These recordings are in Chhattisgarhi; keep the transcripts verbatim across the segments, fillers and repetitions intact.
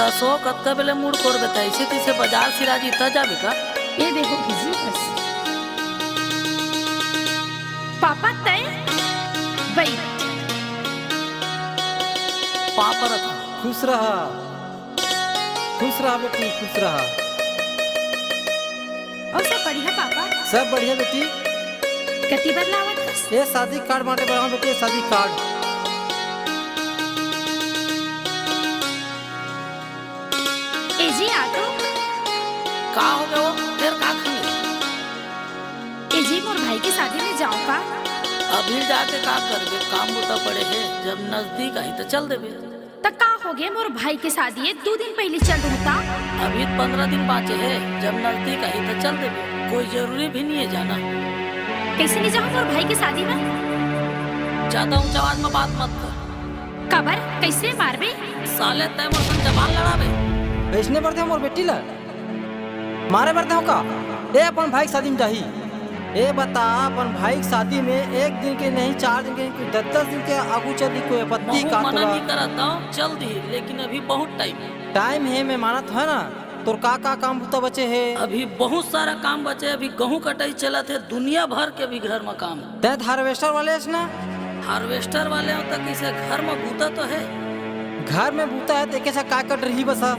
अशोक, अतका बेले मुड़ कोरबे त, अइसे तइसे बाजार सिराजी त जाबे का? ए देखो भिजी बस। पापा तय बई। पाँव परत हँव। खुश रहा, खुश रहा बेटी, खुश रहा। अउ सब बढ़िया पापा? सब बढ़िया बेटी। कति बर लावत हस? ए शादी कार्ड बांटे बर हँव बेटी, ए शादी कार्ड। ए जी, आ तो। का होगे वो? फेर का खाबे? ए जी, मोर भाई के शादी में जाँव का? अभी जाके का करबे? काम बूता पड़े हे, जब नजदीक आही त चल देबे। त का होगे, मोर भाई के शादी हे, दू दिन पहिली चल दूँ त? अभी त पंद्रह दिन बाँचे हे, जब नजदीक आही त चल देबे, कोई जरूरी भी नइ हे जाना। कइसे नइ जाहूँ मोर भाई के शादी में? जादा ऊँचा आवाज में बात मत कर। काबर? कइसे मारबे? साले तैं मोर संग जबान लड़ाबे। अइसने बर देहूँ मोर बेटी ला? मारे बर देहूँ का? ए अपन भाई के शादी में जाही। ए बता, अपन भाई के शादी में एक दिन के नहीं, चार दिन के नहीं, दस दस दिन के आगू चल दी, कोई आपत्ति महूँ का मना तोला? नइ करत हँव, चल दी, लेकिन अभी बहुत टाइम हे। टाइम हे, मैं मानत हँव ना, तोर का का काम बूता बचे हे? अभी बहुत सारा काम बचे, अभी गहूँ कटाई चलत हे, दुनिया भर के अभी घर म काम हे। तैं त हार्वेस्टर वाले हस ना? हार्वेस्टर वाले हँव त कइसे, घर म बूता तो हे। घर में बूता हे त एके छा का कट रही बस हा?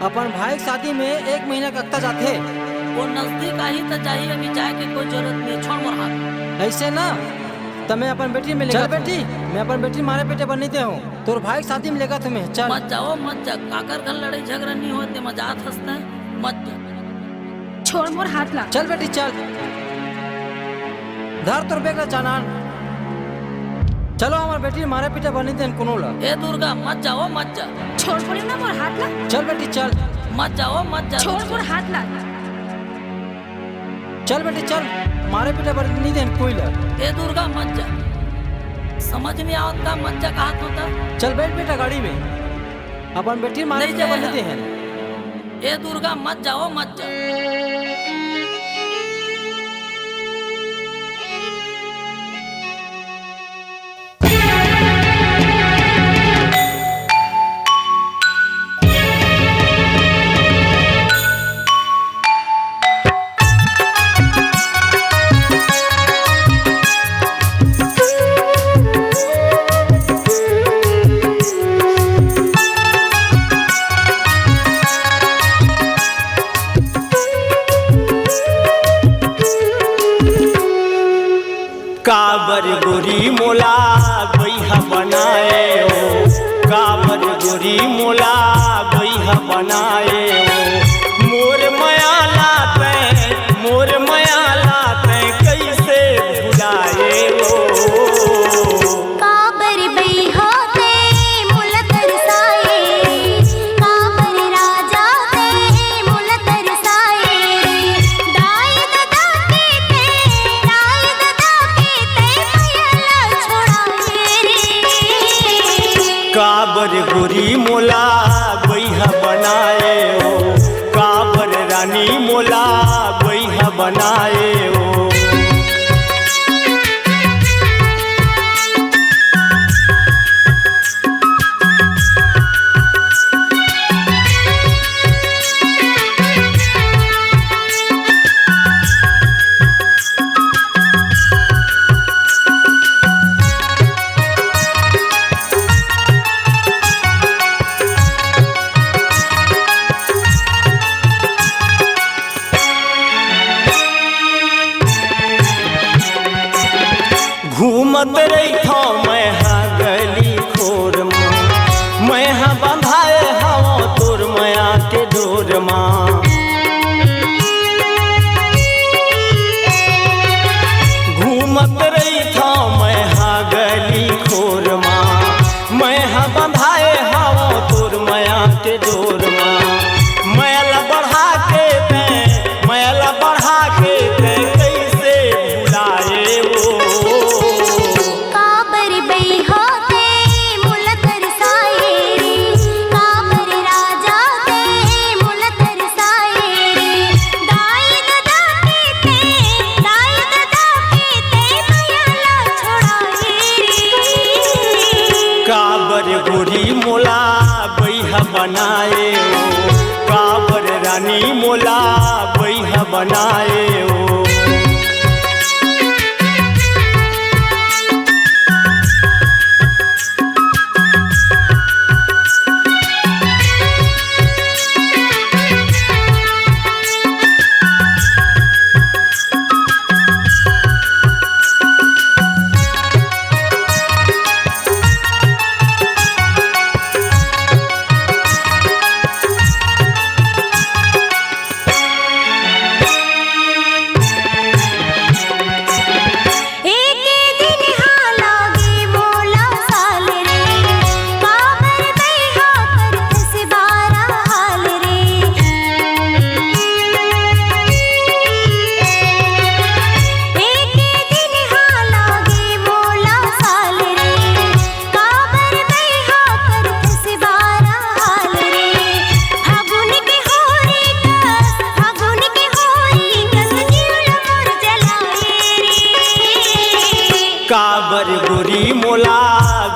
अपन भाई के शादी में एक महीना के अकता जाथे। वो नजदीक आही त जाही, अभी जाए के कोई जरूरत नइ हे, छोड़ मोर हाथ। अइसे ना, त मैं अपन बेटी में लेगत हँव। बेटी, मैं अपन बेटी मारे पीटे बर नइ देहूँ। तोर भाई के शादी में लेगत हँव मैं, चल। मत जा ओ, मत जा, काकर घर लड़ाई झगड़ा नइ होय, तेमा जात हस तैं, मत जा। छोड़ मोर हाथ ला। चल बेटी, चल। धर तोर बैग ला, चालान। चलो, हमर बेटी मारे पीटे बर नइ देन कोनो ला। ए दुर्गा, मत जा ओ, मत जा। छोड़ बोले ना मोर हाथ ला। चल बेटी, चल। मत जा ओ, मत जा। छोड़ मोर हाथ ला। चल बेटी, चल। मारे पीटे बर नइ देन कोई ला। ए दुर्गा, मत जा। समझ नइ आवत का, मत जा कहत हँव त? चल बैठ बेटा गाड़ी में। अपन बेटी मारे नइ पीटे बर जाय नइ देहन। ए दुर्गा, मत जा ओ, मत जा। काबर गोरी मोला बइहा बनाए हो, काबर गोरी मोला बइहा बनाए हो, मोर मया ला तैं, मोर मया ला तैं कइसे भुलाए हो। काबर बइहा तैं मोला तरसाए, काबर राजा तैं मोला तरसाए, दाई ददा के तैं, दाई ददा के तैं मया ला छोड़ाए रे। काबर गोरी मोला बइहा बनाए हो, काबर रानी मोला बइहा बनाए हो। घूमत रहिथौं मैं हा गली खोर मा, मैं हा बंधाए हवौं तोर मया के डोर मा। घूमत रहिथौं मैं हा गली खोर मा, मैं हा बंधाए हवौं तोर मया के डोर मा। मया ला बढ़ा के तैं, मया ला बढ़ा के तैं कइसे भुलाए ओ। का बनाए ओ। एके दिन हा लागे मोला साल रे, काबर तैहा करथस बारा हाल रे। एके दिन हा लागे मोला साल रे, काबर तैहा करथस बारा हाल रे। फागुन के होरी कस, फागुन के होरी कस, जीव ल मोर जलाए रे। काबर गोरी मोला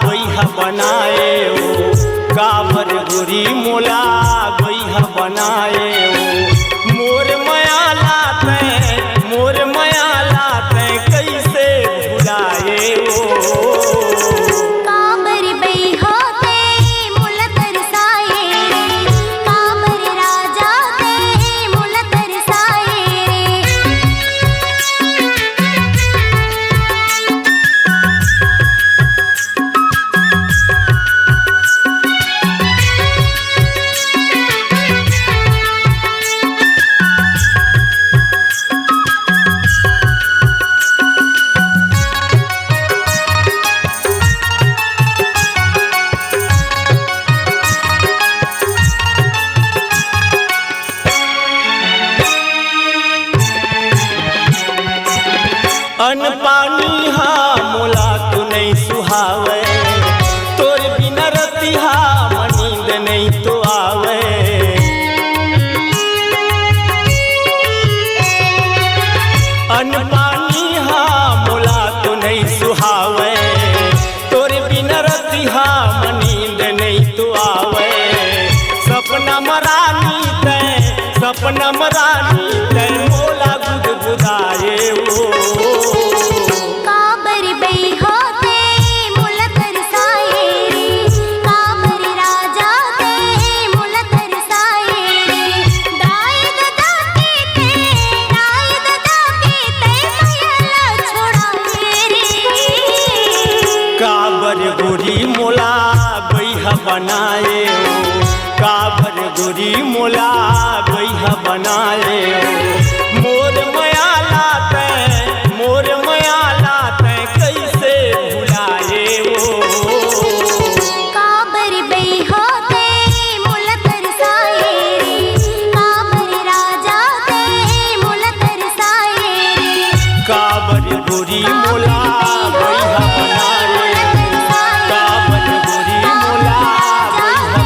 बइहा बनाए ओ, काबर गोरी मोला बइहा बनाए ओ। मोर मया ला तैं, मोर मया ला तैं कइसे भुलाए ओ। काबर बइहा तैं मोला तरसाए रे, काबर राजा तैं मोला तरसाए रे। अन्न पानी हा मोला तो नइ सुहावय, तोर बिना रतिहा म नींद नइ तो आवय। अन्न पानी हा मोला तो नइ सुहावय, तोर बिना रतिहा म नींद नइ तो आवय। सपना म रानी तैं, सपना म रानी तैं मोला गुदगुदाए ओ। काबर बइहा तैं मोला तरसाए रे, काबर राजा तैं मोला तरसाए रे। दाई ददा के तैं, दाई ददा के तैं मया ला छोड़ाए रे। काबर गोरी मोला बइहा बनाए ओ, काबर गोरी मोला बइहा बनाए ओ। मोर मया ला तैं, मोर मया ला तैं कइसे भुलाए ओ। काबर बइहा तैं मोला तरसाए रे, काबर राजा तैं मोला तरसाए रे। काबर गोरी मोला बइहा बनाए, काबर गोरी मोला बइहा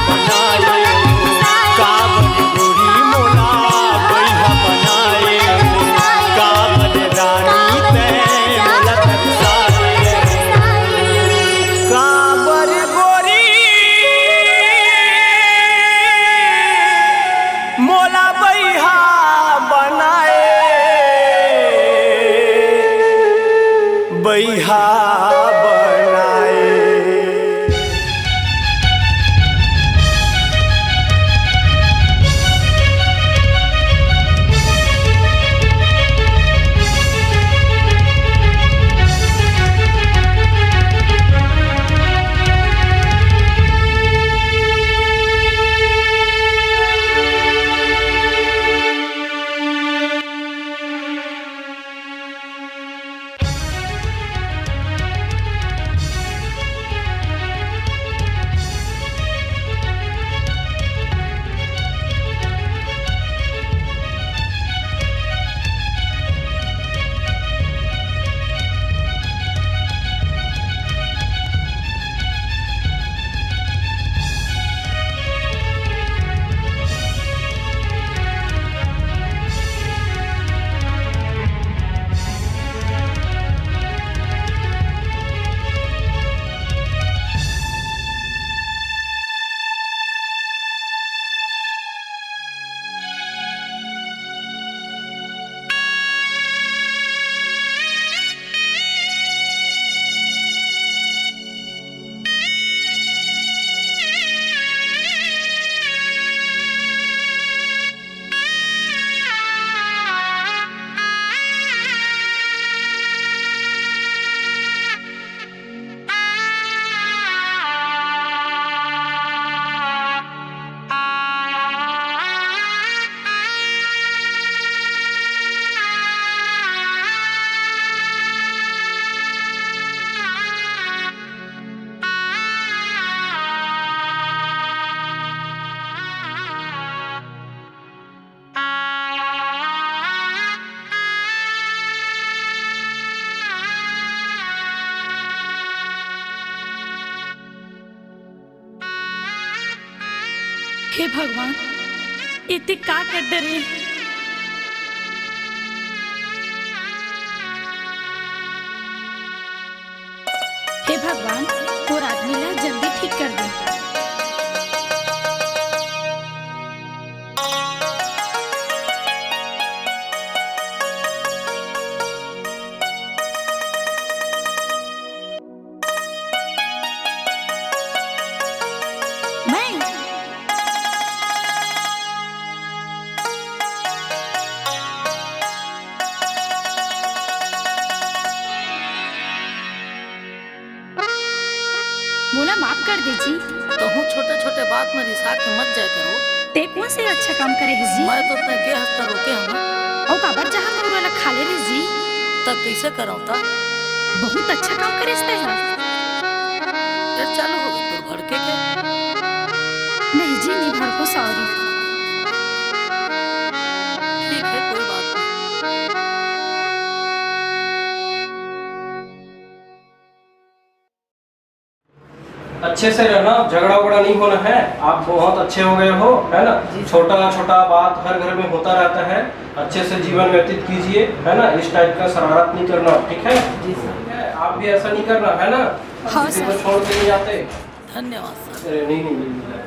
हे भगवान, एते का कर डरे? हे भगवान, तोर आदमी ला जल्दी ठीक कर दे। मैं मोला माफ कर दे जी। तहूँ छोटे-छोटे बात में रिसा के मत जाय करो। ते कौन से अच्छा काम करे हे जी? मैं तो तैं गे हस त रोके हँव ना। अउ काबर जहाँ मोर वाला खा ले रे जी? त कइसे करँव त? बहुत अच्छा काम करे हस तैं ह। फेर चालू हो गे तोर भड़के के? नहीं जी, नहीं भड़को, sorry। ठीक है, कोई बात नहीं। अच्छे से रहना, झगड़ा उगड़ा नहीं होना है। आप बहुत अच्छे हो गए हो, है ना? जी। छोटा छोटा बात हर घर में होता रहता है। अच्छे से जीवन व्यतीत कीजिए, है ना? इस टाइप का शरारत नहीं करना, ठीक है? जी सर। ठीक है, आप भी ऐसा नहीं करना, है ना? हाँ किसी को सर। छोड़ के नहीं जाते। धन्यवाद सर। अरे नहीं, नहीं, नहीं, नहीं।